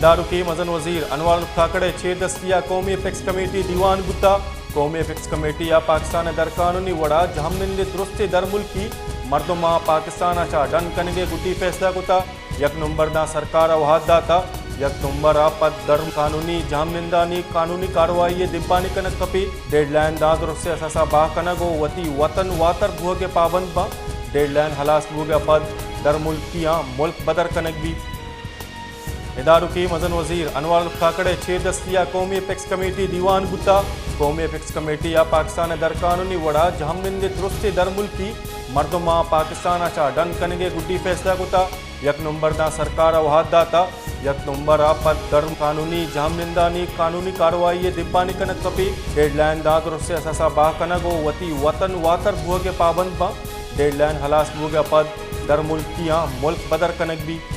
داروکی مزن وزیر انوار الحق کاکڑ ءِ چیر دستی ءَ قومی اپیکس کمیٹی دیوان بوتا۔ قومی اپیکس کمیٹی ءَ پاکستان ءِ درقانونی وڑا جہمنند ءِ درستیں درملکی مردماں پاکستان ءَ چہ ڈن کنگ ءِ گڈی فیصلہ کتا۔ یک نمبر داں سرکار ءَ وہد داتا۔ یک نمبر ءَ پد در قانونی جہمنندانی قانونی کاروائی ءِ دیمپانی کنگ کپی۔ ڈیڈ لائن داں درستیں اثاثہ بہا کنگ ءُ وتی وطن واتر بوہگ ءِ پابند باں۔ ڈیڈ لائن ہلاس بوگ ءَ پد درملکیاں ملک بدر کنگ بیت۔ اداروکی مزن وزیر انوار الحق کاکڑ ءِ چیر دستی ءَ قومی اپیکس کمیٹی دیوان بوتا۔ قومی اپیکس کمیٹی ءَ پاکستان ءِ درقانونی وڑا جہمنند ءِ درستیں درملکی مردماں پاکستان ءَ چہ ڈن کنگ ءِ گڈی فیصلہ کتا۔ یک نمبر داں سرکار ءَ وہد داتا۔ یک نمبر ءَ پد در قانونی جہمنندانی قانونی کاروائی ءِ دیمپانی کنگ کپی۔ ڈیڈ لائن داں درستیں اثاثہ بہا کنگ ءُ وتی وطن واتر بوہگ ءِ پابند باں۔ ڈیڈ لائن ہلاس بوگ ءَ پد درملکیاں ملک بدر کنگ بیت۔